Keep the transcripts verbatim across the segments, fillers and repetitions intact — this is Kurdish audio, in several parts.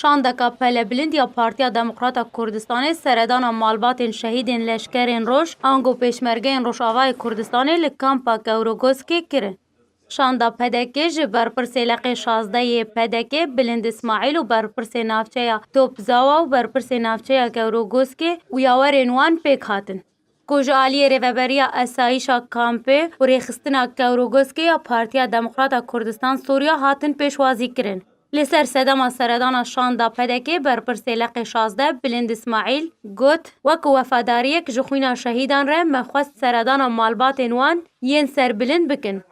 Şandeka pelebilind ya Partiya Demokrata Kurdistanê seredana malbatên şehîdên leşkerên roj ango pêşmergeyên Rojavayê Kurdistanê li kampa Kewrogoskê kirin. Şanda P D K ji berpirsê leqê şazdeh yê P D K Bilind Îsmaîl û berpirsê navçeya Top Zawa û berpirsê navçeya Kewrogoskê û yawerên wan pêk hatin. Ku ji aliyê Rêveberiya Esayîşa Kampê û Rêxistina Kewrogoskê ya Partiya Demokrata Kurdistan Sûriya hatin pêşwazî kirin. Li ser sedema seredana şanda P D K berpirsê leqê şazdeh Bilind Îsmaîl got, wek wefadariyek ji xwîna şehîdan re me xwest seredana malbatên wan yên serbilind bikin.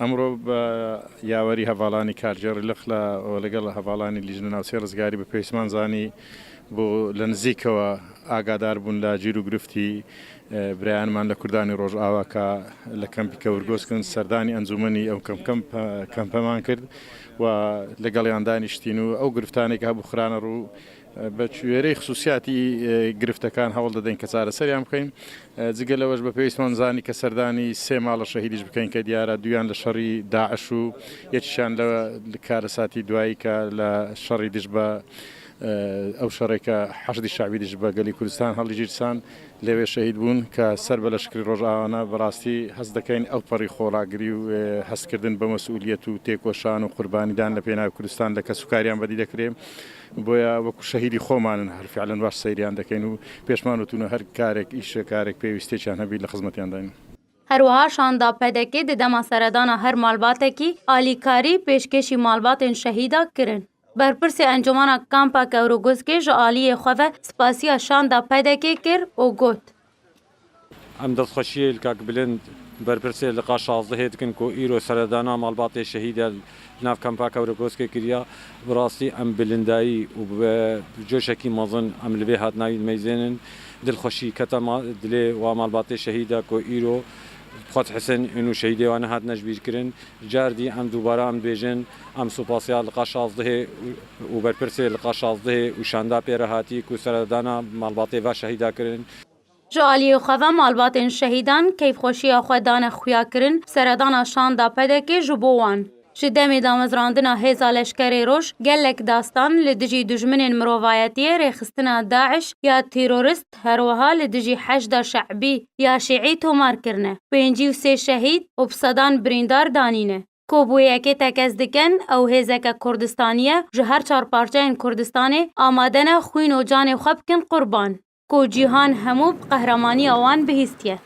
ئەمڕۆ بە یاوەری هەڤاڵانی کارگێڕی لق لە لەگەڵ هەڤاڵانی لیژنە ناوچەی ڕزگاری بە پێویستمان زانی بۆ لە نزیکەوە ئاگادار بوون لە گیر و گرفتی برایانمان لە کوردانی ڕۆژئاوا کە لە کەمپی کەورگۆسکن سەردانی ئەنجومەنی ئەو کەم کەمپەمان کرد و لەگەڵیان دانیشتین و ئەو گرفتانێک هەبوو خرانە ڕوو بە کوێرەی خصوصیاتی گرفتەکان هەوڵ دەدەین کە چارەسەریان بکەین. جگە لەوەش بە پێویستمان زانی کە سەردانی سێ ماڵە شەهیدیش بکەین کە دیارە دویان لە شەڕی داعش و یەکیشان لە کارەساتی دوایی کە لە شەڕی دژ بە ئەو شەڕێکە حەشدی شعبی دژ بە گەلی کوردستان هەڵیگیرسان لەوێ شەهید بوون کە سەر بە لەشکری ڕۆژئاوانە بەڕاستی هەست دەکەین ئەو پەڕی خۆڕاگری و هەستکردن بە مەسئولیەت و تێکۆشان و قوربانیدان لە پێناوی کوردستان لە کەسوکاریان بەدی دەکرێ. بۆیە وەکو شەهیدی خۆمانن هەر فعلەن واش سەیریان دەکەین و پێشمان وتونە هەر کارێک ئیشە کارێک پێویستێکیان هەبی لە خزمەتیانداین. هەروەها شاندا P D K di dema seredana her malbatekî alîkarî pêşkêşî malbatên şehîda kirin. Berpirsê Encûmena Kampa Kewrogoskê ji aliyê xwe ve spasiya şanda P D K kir û got, Em dilxweşiyê li Kak Bilind berpirsê liqa şazdehê dikin ku îro seredana malbatê şehîd e li nav kampa Kewrogoskê kiriya. Bi rastî em bilindayî û bi coşekî mezin em li vê hatinayî dimeyzênin. Dilxweşî kete ma-, dilê wa malbatê şehîd e ku îro bi xwe dihisin û şehîdê wan nehatine ji bîr kirin. Car dî em dubara em dibêjin, em supasiya liqa şazdehê û berpirsê liqa şazdehê û şanda pê re hatî ku seredana malbatê va şehîda kirin. Ji aliyê xwe ve malbatên şehîdan keyfxweşiya xwe dane xuyakirin, seredana şanda P D K ji bo wan. Ji demê damezrandina hêza leşkerê roj gelek dastan li dijî dijminên mirovayetiyê rêxistina DAIŞ ya terorist, herweha li dijî Heşda Şe'bî ya Şîî tomar kirine. Pêncî û sê şehîd û bi sedan birîndar danîne. Ku bi wê yekê tekez dikin, ew hêzeke Kurdistanî ye, ji her çar parçeyên Kurdistanê amade ne xwîn û canê xwe bikin qurban. Ku cîhan hemû bi qehramaniya wan bihîstiye.